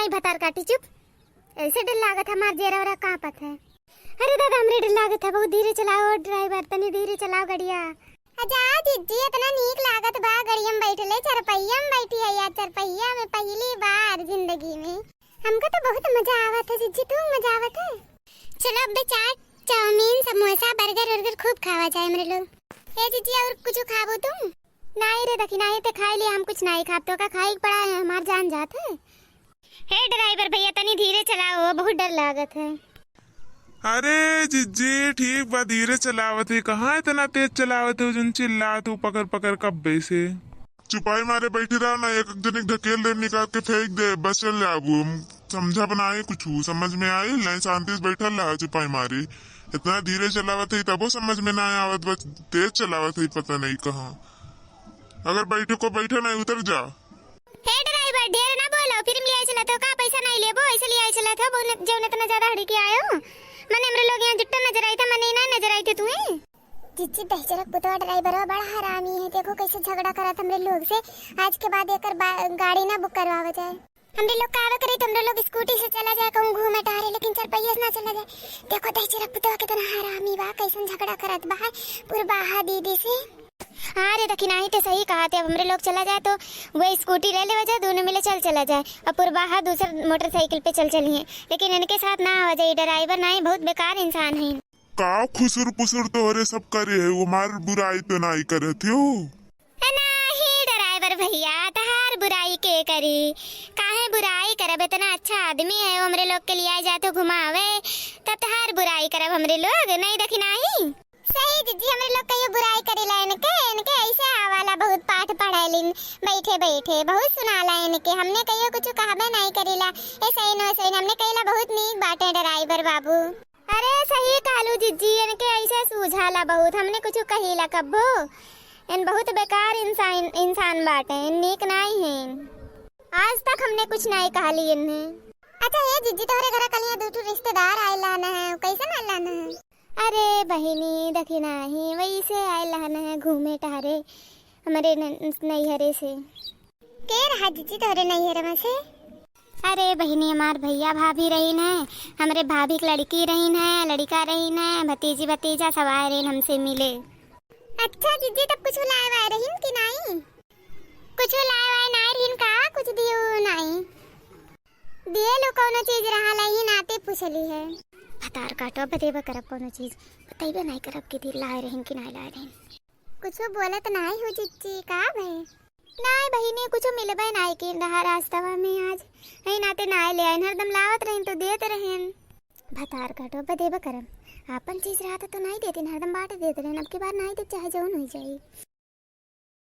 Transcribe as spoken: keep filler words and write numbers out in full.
भतार काटी चुप, ऐसे डर लागत है, हमार जेरा वेरा कांपत है। अरे दादा, हमरे डर लागत है, बहुत धीरे चलाओ ड्राइवर, तनी धीरे चलाओ गड़िया। अच्छा जिज्जी, इतना नीक लागत बा गड़िया में बैठले, चरपहिया में बैठी है यार, चरपहिया में पहली बार जिंदगी में। हमका तो बहुत मजा आवत है जिज्जी, तू मजा आवत है? चलो अब चाट, चाउमीन, समोसा, बर्गर उर्गर खूब खावा जाए हमरे लोग। ए जिज्जी, और कुछ खाबू तुम? नाई रे दखिनाही, ते खाई ले, हम कुछ नाई खाब, तो का खाई के पड़ा है, हमार जान जात है। हे ड्राइवर भैया, तनी धीरे चलाओ, बहुत डर लागत है। अरे जिज्जी, ठीक बा, धीरे चलावत है, कहाँ इतना तेज चलावत है, जौन चिल्लात हो पकड़ पकड़ कब्बे से। चुपाई मारे बैठी रहा ना, एक एक जने के ढकेल दे, निकाल के फेंक दे, बस चल जाबू। हम समझा बनाए कुछ, समझ में आई? नहीं, शांति से बैठल रहा चुपाई मारे। इतना धीरे चलावत है, तबो समझ में ना आवत, बस तेज चलावत है, पता नहीं कहाँ। अगर बैठे को बैठे नहीं, उतर जा। हे ड्राइवर, ढेर ना बोलो, फिर मिले चला तो का पैसा नहीं लेबो, ऐसे लिए चला था, बहुत जौन इतना ज्यादा हड़के आयो। मने हमरे लोग यहाँ जुट्टा नजर आई था, मने ना नजर आई थे तुम्हें। जिज्जी, दहिजरक पुतवा ड्राइवरवा बड़ा हरामी है, देखो कैसे झगड़ा करत हमरे लोग से। आज के बाद एकर बा-, गाड़ी ना बुक करवावा जाए। हमरे लोग का आवे करे तो हमरे लोग स्कूटी से चला जाए, कहूँ घूमे टहरे, लेकिन चार पहिया से ना चला जाए। देखो दहिजरक पुतवा कितना हरामी बा, कैसन झगड़ा करत बा है पुरबाहा दीदी से। हाँ रे दखिनाही, ते सही कहा थे, अब हमरे लोग चला जाए तो वह स्कूटी ले लेवा जाए, दोनों मिले चल चला जाए, और पुरबाहा दूसर मोटरसाइकिल पे चल चली है, लेकिन इनके साथ ना आवा जाए, ड्राइवर ना है, बहुत बेकार इंसान है। का खुसुर पुसुर तोहरे सब करे है, वो हमार बुराई तो नाई करत हो। ए, नाही ड्राइवर भैया, तहार बुराई के करी? काहे बुराई करब? इतना अच्छा आदमी है, वो हमरे लोग के लिए आ जाए तो घुमावे, तब तहार बुराई करब हमरे लोग? नहीं दखिनाही। सही जिज्जी, हमरे लोग कहियो बुराई करीला इनके, इनके ऐसे आवाला बहुत पाठ पढ़ाइलिन बैठे बैठे, बहुत सुनाला इनके, हमने कहियो कुछ कहबे नहीं करीला। ए सही नो सही, हमने कहिला बहुत नीक बाटे ड्राइवर बाबू। अरे सही कहलू जिज्जी, इनके ऐसे सूझाला बहुत, हमने कुछ कहीला कब्बो। इन बहुत बेकार इंसान, इंसान बाटे, इन नीक नाई हैं। आज तक हमने कुछ नाई कहली इन्हें। अच्छा हे जिज्जी, तोहरे घरा कलिया दू ठो रिश्तेदार आइला न है, कैसन आइला न है? अरे बहिनी, दखिनाही, वैसे आइला न है घूमे टहरे हमरे न-, नैहरे से। के रहा जिज्जी तोहरे नैहरवा से? अरे बहिनी, हमार भैया भाभी रहीन है, हमरे भाभी के लड़की रहीन है, लड़का रहीन है, भतीजी भतीजा सब आए रहीन हमसे मिले। अच्छा जिज्जी, तब कुछ लाए वाए रहीन कि नाई? कुछ लाए वाए नाई रहीन का? कुछ दियो नाई? दिए लो कौनो चीज रहा लही नाते पूछली है। भतार काटो, बदेबा करब कौनो चीज, बतैबे नाई करब कि दिल लाए रहीन कि नाई लाए रहीन। कुछ बोलत नाई हो जिज्जी, का भए? नाई बहिनी, कुछ मिलबे नाई की रहा रास्तवा में आज, यही नाते नाई ले आइन, हरदम लावत रहीन तो देत रहेन। भतार काटो, बदेबा करब, आपन चीज रहत तो नाई देतीन, हरदम बाटे देत रहेन, अब की बार नाई देब चाहे जौन हो जाई।